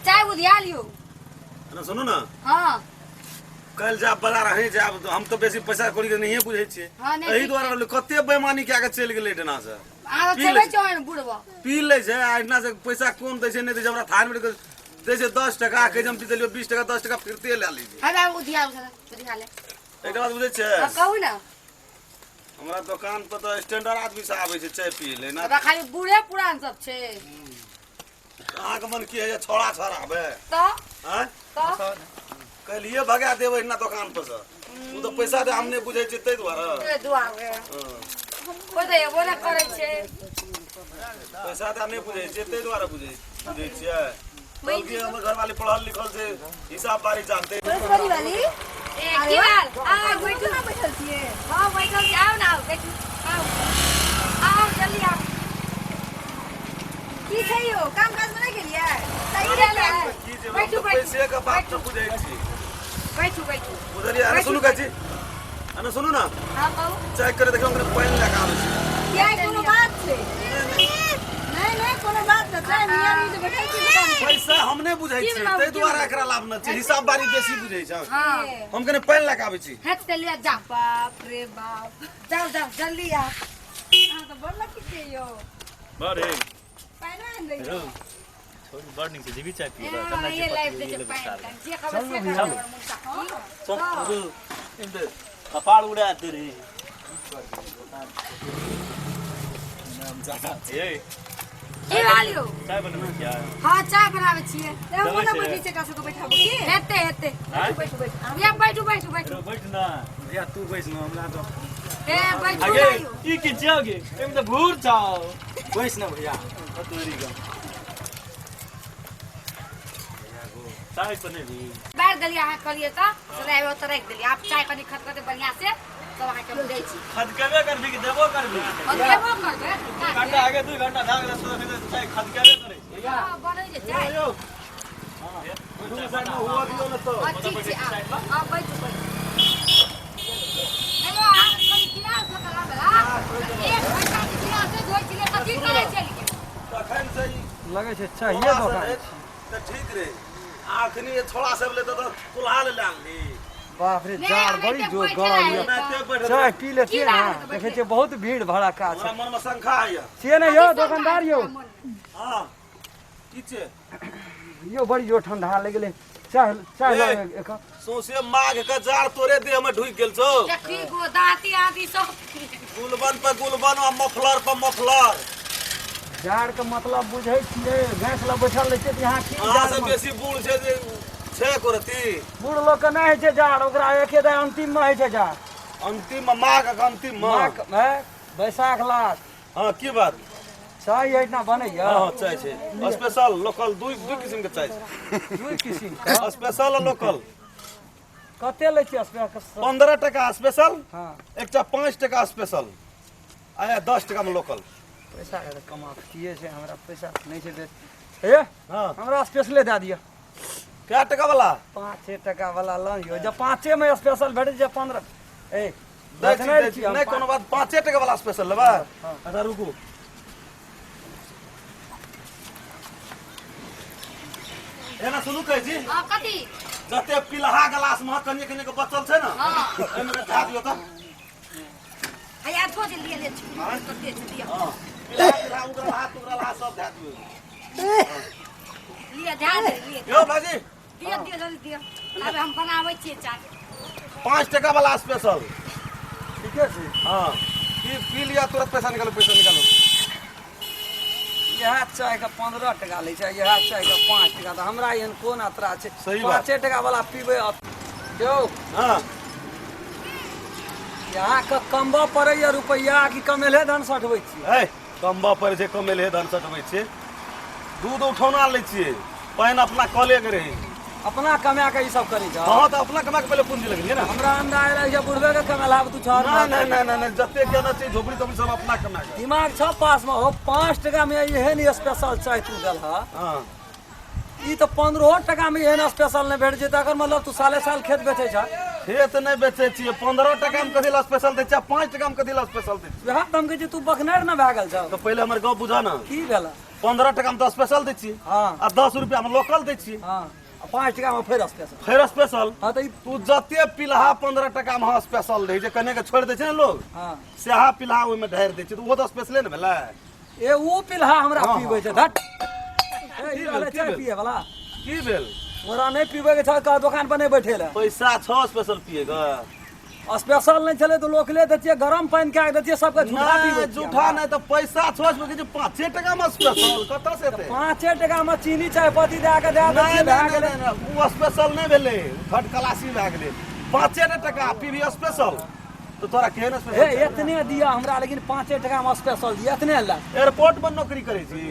चाय उधिया लियौ। ना सुनू ना। हाँ। कल जाब बाजार अहीं जाब, हम तो बेसी पैसा कौड़ी के नहिए बुझै छियै। हाँ, नहि, एहि ठीक दुआरे छै। रहलै, कते बेईमानी कए के चलि गेलै एहिठिना से। अहाँ पी चलबै लै छै। चौहन बुढ़बा। पी लै छै आ एहिठिना से पैसा कोन दै छै नहि दै छै, हमरा थान मे दै छै 10 टका, कहै छै हम पी देलियौ 20 टका, 10 टका फिरते लए लै छै। हँ बाबू, उधिया उधिया उधिया ले। एकटा बात बुझै छियै? हाँ, कहू ना। हमरा दोकान पर तऽ स्टैंडर्ड आदमी सब आबै छै चाय पियै ले ना। हमरा खाली बूढ़े पुरान सब छै। अहाँके मन की होइए छोड़ा छोड़ा आबै? तऽ आँय? तऽ कहलियै भगा देबै एहिना दोकान पर से। ओ तऽ पैसा दे हम नहि बुझै छियै ताहि दुआरे। ताहि दुआरे। हँ। कोइ तऽ एबो नहि करै छै। पैसा दे नहि बुझै छियै ताहि दुआरे बुझै बुझै छियै। कहलकै हमर घरवाली पढ़ल लिखल छै, हिसाब बारी जानते। बड़ी वाली। ए, की हाल? आउ, बैठू। ना बैठल छियै? हाँ, बैठल छी। आउ ने, आउ, बैठू। आउ, आउ, जल्दी आउ। की छै यौ, काम काज मे नहि गेलियै? सही की रहलै? भेलै? की जे बैठू, बैठू। पैसे के बात तऽ बुझै छी। बैठू, बैठू। बुझलियै? अरे सुनू काची, अरे सुनू ना। हाँ, कहू। चेक करे देखियौ, हम पानि लए कऽ आबै छी। किया, कोनो बात छै? नहि नहि, कोनो बात नहि छै। मियाँ बीबी जे बैठल छी दुकान पर। पैसा हम नहि बुझै की छियै बाबू, ताहि की दुआरे बाबू? एकरा लाभ नहि छै, हिसाब बारी बेसी बुझै छै। हाँ। हम कने पानि लए कऽ आबै छी। हेत तऽ लिअ, जाउ। बाप रे बाप। जाउ, जाउ, जल्दी आउ। अहाँ तऽ बड़ लकी छियै यौ। बड़े पानि आनि दै हेलो छोड़ी, बड़ नीक छै। जीबी चाय पिए ए, चंदा ये जी लाइफ पति दै छै ये पानि लेबै। तानि। जे कहबै से करबै, हमर मुन्सा। चल रुक, एमे कपाड़ उड़ा दे रे। नाम ज्यादा छै। ए। की भेल यौ? चाय बनबै छियै? हाँ, चाय बनाबै छियै। हम ने बैठै छियै, एकरा सबके बैठाबू की? हेतै, हेतै। आँय? बैठू, बैठू। या, बैठू, बैठू, बैठू। हेलो, बैठ ना। भैया, तू बैस ना, हमरा तऽ ए, बैठू आगे ना यौ। ई की छियौ गे? एमे तऽ भूर छौ। बैस ना भैया। तोरी का चाय बनेबी? बाहर देलियै, अहाँ कहलियै तऽ चला आबि ओतऽ राखि देलियै। आब चाय कनि खटकतै बढ़िआँ से तब अहाँके हम दै छी। खदकेबे करबी कि देबो करबी? हम देबो करबै। घंटा आगे 2 घंटा भए गेलै, सुबह फिर चाय खदकेबे करै छै। हँ, बनै छै चाय। यौ, दुनू साइड मे हुआ दियौ ने तऽ। हँ, ठीक छै, आउ आउ, बैठू, बैठू। हेलो, अहाँ कनि गिलास धो कऽ लाबऽ। एक घंटा के गिलास धोइ छलियै, कथी करै छलियै? तखन से ई लगै छै चाहिए छोड़ा सब दोकान रहै तऽ ठीक रहे, आ अखनी ये छोड़ा सब ले तऽ कुल्हा ले आनली। बाप रे, नहि, जाड़ हम बड़ी एते जोर बैठल गरम है। यऽ। एनाहिते बैठल चाय रहे। पी लेतियै की ने। लागत देखै बैठे? छियै बहुत भीड़ भड़ाका हमरा छै। मन मे शंका होइया। छियै ने यौ दोकानदार यौ? हाँ, की छै? यौ, बड़ी जोर ठंडा लागि गेलै। चाय, चाय ए। लाउ एक कप। सौंसे माघ के जाड़ तोरे देह में ढुकि गेल छौ। देखी गो दाँती आदि सब। गुलबन पे गुलबन आ मफलर पे मफलर। जाड़ के मतलब बुझै छियै? गैस लग बैठल रहै छियै तऽ यहाँ की अहाँ जाड़ से बेसी बूढ़ छै जे छै कोरती। बूढ़ लोक के नहि होइ छै जाड़, ओकरा एके दाय अंतिम मे होइ छै जाड़। अंतिम मे, माघ के अंतिम मे। माघ है, बैसाख लास्ट। हाँ, की बात? चाय एहिठिना बनैया? हाँ, चाय छै स्पेशल, लोकल, दुई दुई किस्म के चाय छै। दुइ किसिम के? स्पेशल आ लोकल। कते लै छियै स्पेशल? 15 टका स्पेशल। हाँ। एकटा 5 टका स्पेशल आ 10 टका में लोकल। पैसा के तऽ कमातिये छै, हमरा पैसा नहि छै बेसी। हे। हाँ। हमरा स्पेशले दए दिअ। कै टका वाला? 5 टका वाला लऽ लियौ। जब 5 मे स्पेशल भेटै छै, 15 ए दै छी, रखने दै छी छी। हम। नहि कोनो बात, 5 टका वाला स्पेशल लेबै? हाँ। अच्छा रुकू, एना सुनू, कहै छी। हाँ, कथी? जते पिलहा गिलास में कनिए कनिए के बचल छै ने, हाँ। एहिमे के धए दियौ तऽ। हैया धो दे, लिए ले कते छै, लिअ। हाँ, पिलहा पिलहा उगरलहा तुगरलहा सब धए दियौ। लिअ, ध्यान दे, लिअ। यौ भाजी। दिअ, दिअ, जल्दी दिअ। आब हम बनाबै छियै चाय। 5 टका वाला स्पेशल। ठीके छै। हाँ, पी पी लिअ, तुरंत पैसा निकालू, पैसा निकालू। इएह चायके 15 टका लै छै, इएह चायके 5 टका, तऽ हमरा एहन कोन अतरा छै? सही बात। 5 टका वाला पीबै यौ। हाँ। अहाँके कमबऽ पड़ैया रुपैआ कि कमेले धन सठबै छियै? है, कमबऽ पड़ै छै, कमेले धन सटबै छियै। दूध उठौना लै छियै, पानि अपना कले के रहै। अपना कमा के ई सब करै छ? हाँ, तऽ अपना कमा के पहिले पूंजी लगेलियै ने। हमरा अंदाज रहै छै बुढ़बे के कमेला तू छह। नहि नहि नहि नहि नहि, जते केना छै, झोपड़ी तोपड़ी सब अपना कमा के। दिमाग छ पास में हो? 5 टका में एहन स्पेशल चाय तू देल ह। हाँ। ई तऽ 15 टका में एहन स्पेशल नहि भेट जेतै। एकर मतलब तू साले साल खेत बेचै छ। खेत नहि बेचै छियै। 15 टका मे कथी लए स्पेशल दै छियै, 5 टका मे कथी लए स्पेशल दै छियै? वएह तऽ हम कहै छियै, तू बखनार ने भए गेल छौ। तऽ पहिले हमर गप बुझऽ ने। की भेल? 15 टका मे तऽ स्पेशल दै छियै। हाँ। आ 10 रुपया मे लोकल दै छियै। हाँ, आ 5 टका मे फेर स्पेशल। फेर स्पेशल। हाँ, तऽ ई तू जते पिलहा 15 टका मे स्पेशल रहै छै, कने के छोड़ि दै छै ने लोग। हाँ। सएह पिलहा ओहिमे ढारि दै छै, तऽ ओहो तऽ स्पेशले ने भेलै। ए, ऊ पिलहा हमरा हाँ, पीबै छै। हाँ। धट, ए, ई की भेल, रहलै की चाय भेल? पिए वाला। की भेल? तोरा नहि पीबै के छल कह दोकान पर नहि बैठे लए। पैसा छौ स्पेशल पिएगा? स्पेशल नहि छलै तऽ लोकले दै छियै, गरम पानि कए के दै छियै सबके, झूठा नहि पीबै छियै झूठा हमरा। नहि तऽ पैसा छौ स्पेशल, 5 टका मे स्पेशल कतऽ से एतै? 5 टका मे चीनी चाय पत्ती दए के दए दै नहि छियै, भए नहि गेलै। नहि नहि, ओ स्पेशल नहि भेलै, थर्ड क्लासी भए गेलै। 5 ने टका पीबी स्पेशल तऽ तोरा केहन हे स्पेशल? एतने दिअ हमरा, लेकिन 5 टका मे स्पेशल दिअ, एतने लए। एयरपोर्ट पर नौकरी करै छी?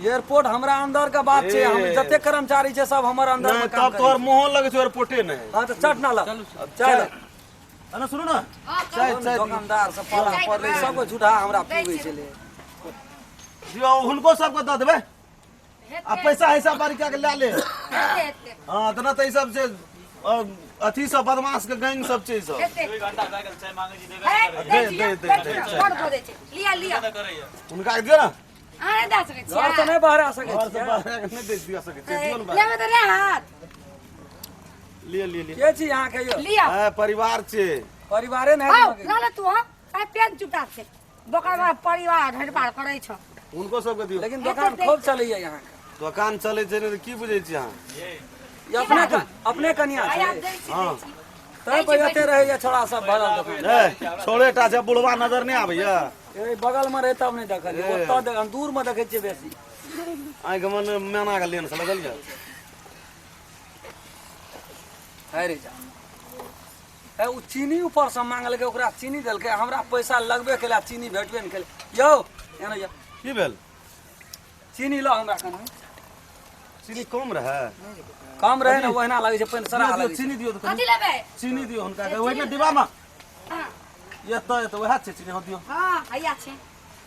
एयरपोर्ट हमरा अंदर के बात छै, हम ए। जते कर्मचारी छै सब हमर अंदर नहि मे काम तब तोहर करै छै। मोहन लगै छौ एयरपोर्टे नहि। हाँ, तऽ चट ना लग चल। अरे सुनू ने, हाँ, चाय चाय दियौ। दोकानदार सब पाला चाय पड़लै, देबै। सबके झूठा हमरा दै पीबै छियै। छलै। दियौ, हुनको सबके दऽ देबै आ हेतै। पैसा हिसाब बारी कए के लए ले। हेतै, हेतै। हाँ, तऽ नहि तऽ ई सब जे अथी सब बदमाश के गैंग सब छै ई सब। हेतै। 2 घंटा भए गेल चाय मांगै छी, देबे हे, नहि करैया। दै छियै, दे, दे, दै दे, छियै, दे। बड़ भऽ जाइ छै। लिअ, लिअ। नहि करैया। हुनका के दियौ ने। अहाँ नहि दए सकै घर से छियै? नहि बहरा सकै घर से छियै। बाहर आके नहि दे दिया सकै छियै, दियौ ने बाहर। लेबै तऽ ले हाथ। लिअ लिअ लिअ। के छी अहाँके यौ? लिअ। है, परिवार छै। परिवारे नहि हौ लगै। लऽ ले तू। हँ, आइ पेन चुटा छै बोका परिवार ढेरपार करै छौ। हुनको सबके दियौ। लेकिन दोकान खूब चलैया अहाँके। दोकान चलै छै ने तऽ की बुझै छी अहाँ? ई अपने अपने कनिया आइ छै? आब दै छी, दै छी। तै पर एते रहैया छोड़ा सब भरल दोकान। ए, छोड़े टा छै, बुढ़वा नजर नहि आबैया। ए, बगल मे रहे तब नहि देखलियै, ओतऽ हम दूर मे देखै छियै बेसी। आँखि मन मैना के लेन से लगल यऽ। है रे जा, ए, उ चीनी ऊपर से मांगलकै, ओकरा चीनी देलकै, हमरा पैसा लगबे केलै आ चीनी भेटबे नहि केलै। यौ, एना यौ। की भेल? चीनी लऽ हमरा कनि। चीनी कम रहै? कम रहै ने, ओहिना लगै छै पानि सरा दियौ, लगै छै। चीनी दियौ तऽ कनि। कथी लेबै? चीनी दियौ हुनका के ओहिमे डिब्बा मे। हाँ। एतऽ एतऽ वएह छै चीनी। हँ, दियौ। हाँ, हैया छै।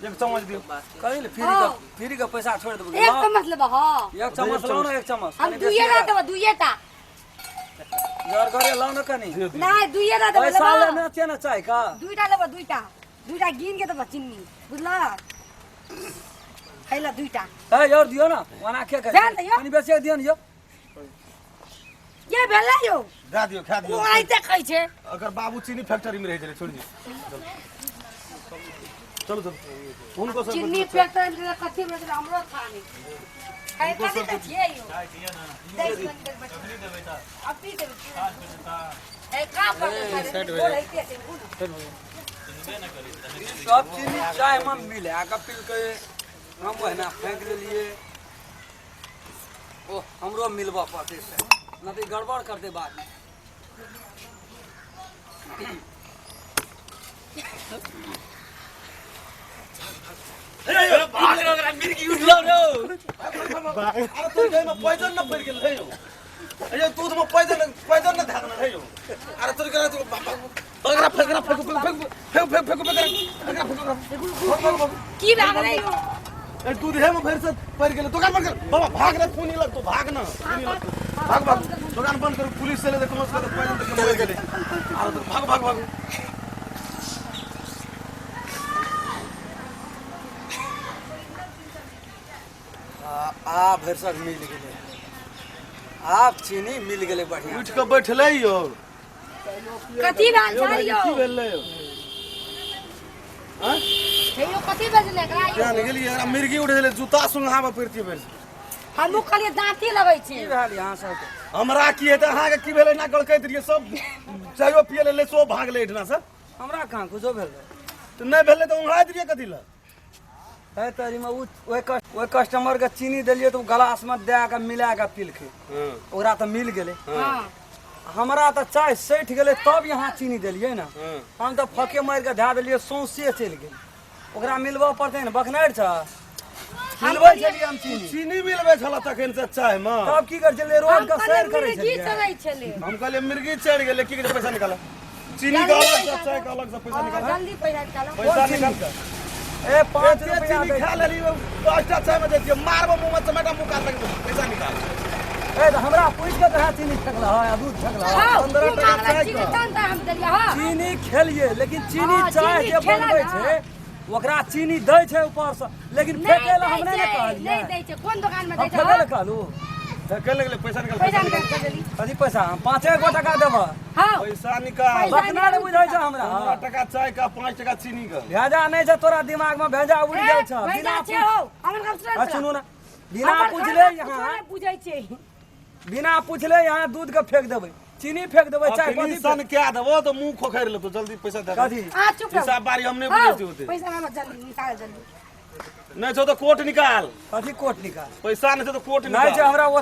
एक चम्मच दियौ। कही ने, फ्री के हँ। फ्री के पैसा छोड़ि देबै। एक चम्मच लेबै? हाँ। एक चम्मच लाउ ने, एक चम्मच। हम कनि दुइये बेसी टा देबै, दुइये टा। जरगरे लाउ ने कनि। दियौ दियौ। नहि, दुइये टा देबै। पैसा लेबै? लेने छियै ने चाय का? दुइटा लेबै, दुइटा। दुइटा गिन के देबै चीनी, बुझलह? है ल दुइटा। हे, और दियौ ने, ओना के करै भेल ने यौ? कनि बेसी दियौ ने यौ। ये भेलै यौ? दए दियौ, खा दियौ। ओ आइते खाइ छै। अगर बाबू चीनी फैक्ट्री में रहै छलै। छोड़ि दियौ, चलू चलू, हुनको सबके चीनी दियौ। फैक्ट्री में कथी में हमरो था नहीं है। कथी कहै छियै यौ? चाय दिअ ने। दै छी कनि देर बैठ। कखनी देबै तऽ? अब पी देबै। साँझ भेलै तऽ। ए, कहाँ पर बोल होइते छै, बुझ। चिन्हबे नहि करै छै। सब चीनी चाय मे मिला के पीलकै, हम ओहिना फेंक लेलियै। ओ हमरो मिलबऽ पड़तै से नहि तऽ ई गड़बड़ करतै बादमे। अरे तू एहिमे पॉइजन न पड़ि गेल रहै यौ? अरे दूध में पॉइजन पॉइजन न धऽ देने रहै यौ? अरे तोर के एकरा फेंक, एकरा फेंक, फेंक फेंक फेंक फेंक फेंक, एकरा फेंक, एकरा फेंक। की भए गेलै यौ? ए, दूधे में भरि से पड़ि गेलै। दोकान बंद कर बाबा, भाग रे, खूनी लगतो, भाग न, खूनी लगतो, भाग भाग, दोकान बंद करू, पुलिस चले तऽ कम से कम पॉइजन देके मरि गेलै। अरे तो भाग भाग भाग। आ भरिसक मिल गेलै, आब चीनी मिल गेलै बढ़िया। उठि कऽ बैठलै यौ। कथी भेल छै यौ? की भेलै यौ? आँय? हे यौ, कथी भेल एकरा यौ? किया नहि गेलियै? एकरा मिर्गी उठि गेलै, जूता सुंघाबऽ पड़ितियै भरि। हमहूँ कहलियै दाँती लगै छै। की भेल यहाँ सबके? हमरा की हेतै, अहाँके की भेलै? एना गड़कैत रहियै, सब चायो पिए ले सब भागलै एहिठिना से। हमरा कहाँ कुछो भेल रहै। तऽ नहि भेलै तऽ उंघाइत रहियै कथी लए? है तरीमे ओ ओहि कस्टमरके चीनी देलियै तऽ ओ गिलासमे दए कऽ मिला कऽ पीलकै, ओकरा तऽ मिल गेलै। हाँ। हमरा तऽ चाय सठि गेलै तब यहाँ चीनी देलियै ने। हम तऽ फके मारि कऽ धए देलियै, सौंसे चलि गेलै। ओकरा मिलबऽ पड़तै ने, बखनारि छ मिलबै छलियै हम चीनी। चीनी मिलबै छल तखन से चाय मे। तब की करै छलियै? रोड हम के सैर कहलियै करै मिर्गी छलियै। चलै छलै। हम कहलियै मिर्गी चढ़ि गेलै। की कहै छै, पैसा निकाल, चीनी के जल्दी अलग से, पैसा चाय के अलग से पैसा हाँ, निकाल। जल्दी पैसा निकालो। पैसा निकाल। ए, 5 एते रुपया चीनी दै। खा लेली, 10टा चाय मे दैतियै, मारबो मुँह मे चमेटा, मुँह काट लगबै। पैसा निकाल। ए तऽ हमरा पूछि के तोरा चीनी फेकला है आ दूध फेकला है। हाँ, 15 तू टका मांगला चाय चीनी के। तहन तऽ हम देलियै हँ। चीनी खेलिए लेकिन चीनी हाँ, चाय चीनी जे खेला बनबै ना। छै ओकरा चीनी दै छै ऊपर से लेकिन नहि फेकै लए दै हम नहि ने छै, कहलियै नहि दै छै कोन दोकान में हम दै छै फेकै हँ? लए कहलू फेके लगले पैसा निकाल पैसा निकाल के देली कथी पैसा हम पाँचे गो टका देबह हाँ पैसा निकाल पैसा बकना ने बुझै छै हमरा 15 टका चाय का 5 टका चीनी का भेजा नहि छै तोरा दिमाग में भेजा उड़ि ए, गेल छै पैसा बिना छै हो हमर गप सुन आ, सुनू ने बिना पूछले यहाँ बुझै छै बिना पूछले यहाँ दूध के फेंक देबै चीनी फेंक देबै चाय अखनी पत्ती सन क्या देबो तो मुंह खोखैर लेतो जल्दी पैसा दे दे। कथी आ चुप रहो हिसाब बारी हम नहीं हाँ, बुझै छी ओते पैसा लाबो जल्दी निकाल जल्दी नहीं छौ तो कोट निकाल कथी कोट निकाल पैसा नहीं छौ तो कोट नहीं छै निकाल हमरा ओ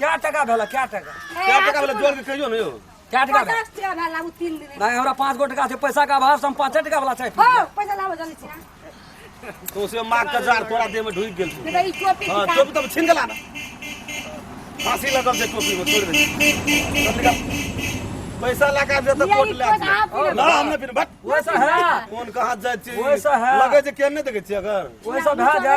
क्या टका भेल क्या टका क्या टका भेलै जोड़ के कहियो ने यौ क्या टका भेल 50 टका भेल लाबू 3 दिन नहीं हमरा 5 गो टका छै पैसा के अभाव से हम 5 टका वाला चाय हो पैसा लाबो जल्दी छिना तो से मार के जार तोरा देह में ढुकि गेल छौ नहीं तऽ ई टोपी हाँ निकाल टोपी तब छीन गेला ना फांसी लगल छै टोपी में छोड़ दे चल निकाल पैसा ला के आबि तऽ लिअ, कोट ई ले कोट अहाँ पी ना हम नहि पीने बट वैसा है कोन कहाँ जाइ छी वैसा है। लगे छै केने देखै छी अगर वैसा भए जा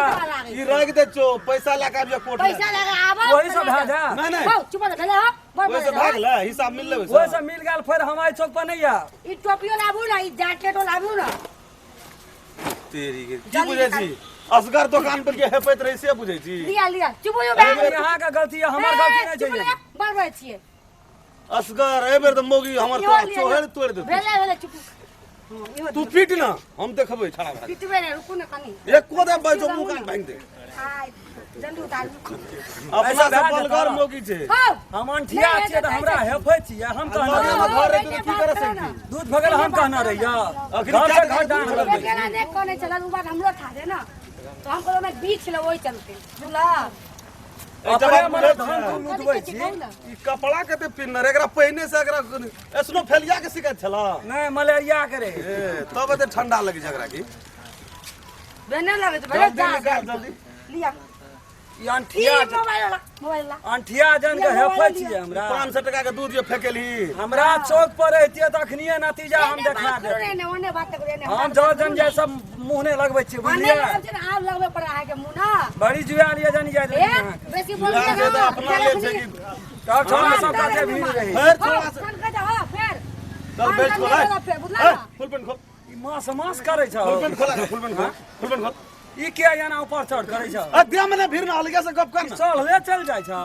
ई राखि दे छौ पैसा ला के आबि जा कोट ले पैसा लगा आबो वही सब भए जा नहीं नहीं हो चुप रह भेले हो बड़ वैसे बड़ भाग ले हिसाब मिल लेबै वैसा मिल गेल फेर हम आइ चौक पर नहीं आयब ई टोपियो लाबू ना ई जैकेटो लाबू ना तेरी के की बुझै छी असगर दुकान पर के हेपैत रही से बुझै छी लिया लिया चुप हो अरे यहाँ के गलती है हमर गलती नहीं चाहिए बड़ बड़ छियै असगर एहि बेर तऽ मौगी हमर इहो तोरा लिअ, चोहर तोड़ि देतौ भेले भेले चुप हँ, इहो तू पीट ना हम देखबै छड़ा भए पिटबे नहि रुकू ने कनी एको दे बैठो मुंह कान भांगि दे आय जल्दी उतारू अपना ऐसा से भए बलगर जेतौ। मौगी छै हौ हम अनठिया नहि, छियै तऽ नहि, हमरा हेफै छियै हम कहना लगे रहियै। मे घर रहतौ तऽ की करे सकती दूध भगल हम कहना रहियै अखनी घर क्या से घर दूध डाँट भगल? लगबै अकेला नहि कहने चलल उ बात हमरो था दे ना तो हम कहलो मैं बीच ले वही चलते बुझला एकटा अपने बात मने बुझै धन छियै? तू लुटबै छी ई कपड़ा कते पिन्हने रहै एकरा पहिने से एकरा एसनो फैलिया के शिकायत छला नहि मलेरिया करे ए तब एते ठंडा लगे छै एकरा की बेने लगे तो भले जल्दी जा निकाल जल्दी लिया ई अनठिया ई मोबाइल वाला मोबाइल वाला अनठिया जन के हेफै छियै हमरा 500 टका के दूध जे फेकेलही हमरा चौक पर रहितियै तऽ अखनिये नतीजा हम एने देखा बात करू देब ने ओने बात करू ने हम जल जन जाय सब मुँह नहि लगबै छियै ओने बुझलियै लगबै छै ने आब लगबै पड़े अहाँके मुँह ना बड़ी जुआ लिए जानी जाय ए बेसी बोल जुआ छै तऽ अपना ले छै कि तब छोड़ा सब काजे भीड़ रही फेर छोड़ा से चल के हो फेर चल बैठ पाँच खोल सौ लेबै फेर बुझला ए, फुल पेंट खोल ई मास मास करै छौ फुल पेंट खोला फुल पेंट खोल फुल पेंट खोल ई किया एना ऊपर चढ़ करै छौ ए देह में नहीं भीड़ ना अलगे से गप कर ना चढ़ले चल जाइ छौ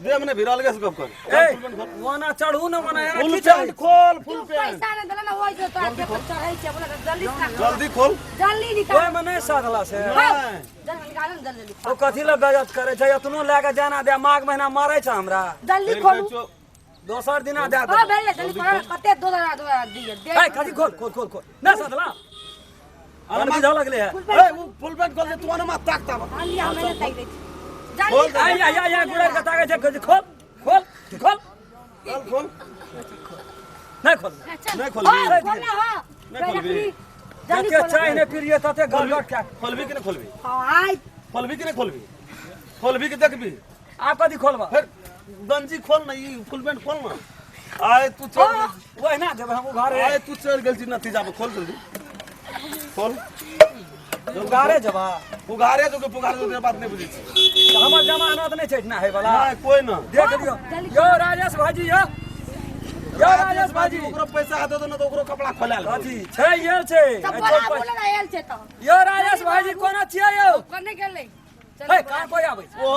देह में नहीं भीड़ अलगे से गप कर ए फुल पेंट खोल ओना चढ़ू ने ओना एना फुल की चढ़ै पेंट खोल फुल तू पेंट पैसा नहि देला ना ओहि जो तोरा देह पर चढ़ै छै बोला जल्दी निकाल जल्दी खोल जल्दी निकाल ओहिमे नहि साधला से नहीं जल्दी निकाल ने जल्दी ओ कथी लए बेजत करै छै एतनो लए के जाना दे माघ महीना मारै छै हमरा जल्दी फेर खोलू कहै छौ, दोसर दिना दे हां देबै भेलै जल्दी खोलो कते दो दो दो दिए दे ए कथी खोल खोल खोल खोल नहि साधला अरे मन बुझऽ लगले है ए वो फुल पेंट खोल दे तू अनमा ताक ताब हां लिया हम नहि ताकि दै छी खोल जल्दी दे। आइ आइ आइ गुड़ार के ताकै छै खोल खोल खोल चल खोल नहि खोल नहीं खोलबी हां खोल ना हां नहीं खोलबी। जल्दी जते खोल चाय नहि पीलियै तते गड़गड़ क्या खोलबी कि नहीं खोलबी हां आइ खोलबी कि नहीं खोलबी खोलबी कि देखबी आब कथी खोलबा फिर गंजी खोल ना ई फुल पेंट खोल ना आए तू चल ओहिना देबै हम उघारे आए तू चल गेल छी नतीजा पर खोल जल्दी खोल उघारे जेबा उघारे जो के पुघारे जो के बात नहीं बुझै छी तऽ हमर जमानत नहि छै एहिठिना होय वाला नहीं कोई ना देख लियौ यौ राजेश भाजी यौ यौ राजेश भाजी ओकरो पैसा हाथ दो ना तो ओकरो कपड़ा खोला ले कथी छै आयल छै तऽ एहि बोला चौक पर बोला ना आयल छै तऽ यौ राजेश भाजी कोना छियै यौ कोने गेलै हे कहाँ कोई आबै छै ओ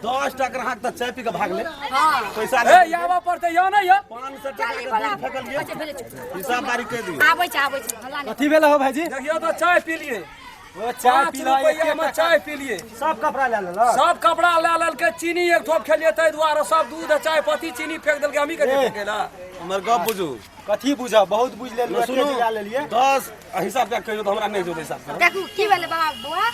10 टा ग्राहक तऽ चाय पी के भाग ले हां पैसा हे आबऽ पड़तै यौ नहि यौ 500 टका जल्दी के बोला दूध फेकलियै अच्छा भेलै चुप। हिसाब बारी कहि दियौ आबै छै आबै छै हल्ला नहि कथी भेल हो भाईजी देखियौ तऽ चाय पी लिए ओ चाय 5 पीला रुपैआ मे चाय पी लिए सब कपड़ा ले लेलक सब कपड़ा लए लेलकै चीनी एक ठोप खेलियै ताहि दुआरे सब दूध आ चाय पत्ती चीनी फेंक देलकै हमही के फेंकेला हमर गप बुझू कथी बुझब बहुत बुझ लेलियै सुनू एते जिला लेलियै 10 हिसाब के कहियौ तऽ हमरा नहि जोतै हिसाब करब देखू की भेलै बाबा बौआ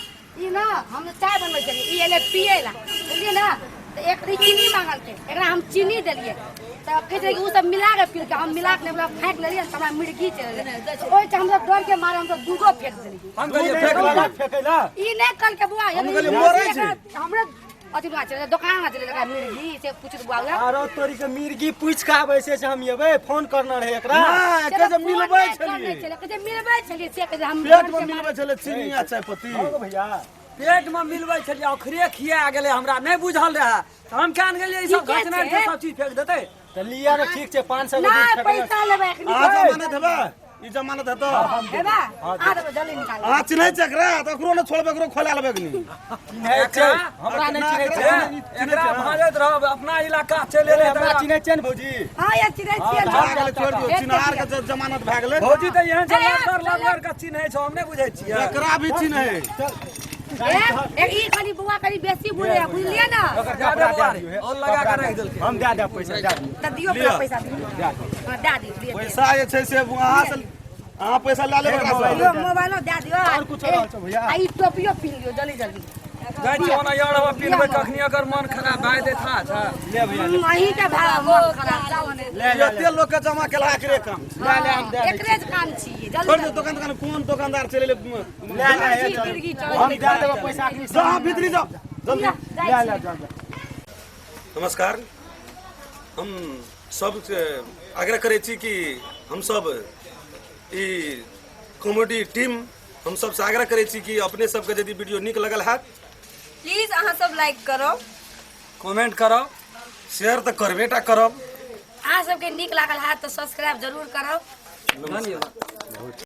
ई ना हम चाय बनबै छलियै ई एलै पियै ला बुझलियै ना तऽ एक ई चीनी मांगलकै एकरा हम चीनी देलियै तऽ कहै छै कि ओ सब मिला के पीलकै हम मिला के नहि बोला फाँकि लेलियै तऽ हमरा मिर्गी चलि गेलै तऽ ओहिसँ हमसब डर के मारे हमसब दूधो फेंक देलियै हम दूध कहलियै फेंक फेंक लेलक फेंकैला ई नहि कहलकै बौआ हम कहलियै मरै छै। हमरा अथी बौआ चलै दोकान में चलै एकरा मिर्गी से पूछत बौआ उएह। आरो तोरी के मिर्गी पूछ के आबै छै से हम एबै फोन करना रहे एकरा नहि कहै जे मिलबै छलियै कहै छै मिलबै छलियै से कहै छै हम पेट मे मिलबै छलै चीनी आ चाय पत्ती हो भैया पेट में मिलबै छलियै, ओकरे खिया गेलै, हमरा नहि बुझल रहए, तऽ हम केहन गेलियै ई सब ठीके घचनारि छै। के सब चीज फेंक देतै। तऽ लिअ ने, ठीक छै, 500 के दूध नहि फेकबै। पैसा लेबै एखनी। अहाँ जमानत हेबै, ई जमानत हेतौ? हेबा आ देबै, जल्दी निकाल। अहाँ चिन्है छै एकरा? तऽ ओकरो ने छोड़बै, ओकरो खोला लेबै कनी। चिन्है छै, हमरा नहि चिन्है छै? एकरा भाजैत रहब, अपना इलाका चलि एलै। हमरा चिन्है छै ने भौजी? हाँ यार, चिन्है छियै। भए गेलै, छोड़ि दियौ, चिन्हार के जमानत भए गेलै। भौजी तऽ एहन छै, ए, लबगर लबगर के चिन्है छौ, हम नहि बुझै छियै। एकरा भी चिन्है। ए, ई कनि बौआ कनि बेसी बुझै, बुझलियै ने? ओकर दए कपड़ा दे बौआ दए रे, दियौ हे। और लगा के कपड़ा राखि दए देलकै। दियौ। हम दए देब पैसा, दए दियौ। तऽ दियौ ओकरा पैसा, दियौ। हाँ, दए दियौ, दियौ। पैसा जे छै से अहाँ से अहाँ पैसा लए लेब ओकरा से। दियौ, मोबाइलो दए दियौ। और कुछो रहल छौ भैया? आ ई टोपियो पिन्ह लियौ जल्दी जल्दी। जाइ छी ओना यार, हम पिन्हबै कखनी अगर मन खराब भए जेतै था छै। ले भैया, ले। अहीं के भाड़ा मन खराब, जाउ ने। ले ले। एते लोक के जमा केला एकरे काम छै। ले ले, हम दए दै छी। एकरे जे काम छियै, जल्दी छोड़ दियौ जल्दी। दोकान, दोकान कोन दोकानदार चलि एलै? ले ले हे, जी, चल। फिरगी चलै। हम दए देबै पैसा अखनी। जाउ अहाँ भीतरी जाउ जल्दी। जाइ ले छी। ले, जा जा। नमस्कार, हम सबसे आग्रह करै छी कि हमसब ई कॉमेडी टीम हम सबसे आग्रह करै छी कि अपने सबके यदि वीडियो नीक लगल हैत, प्लीज अहाँ सब लाइक करो, कमेंट करब, शेयर तऽ करबे टा करब। अहाँ सबके नीक लागल हैत तऽ सब्सक्राइब जरूर करब। धन्यवाद।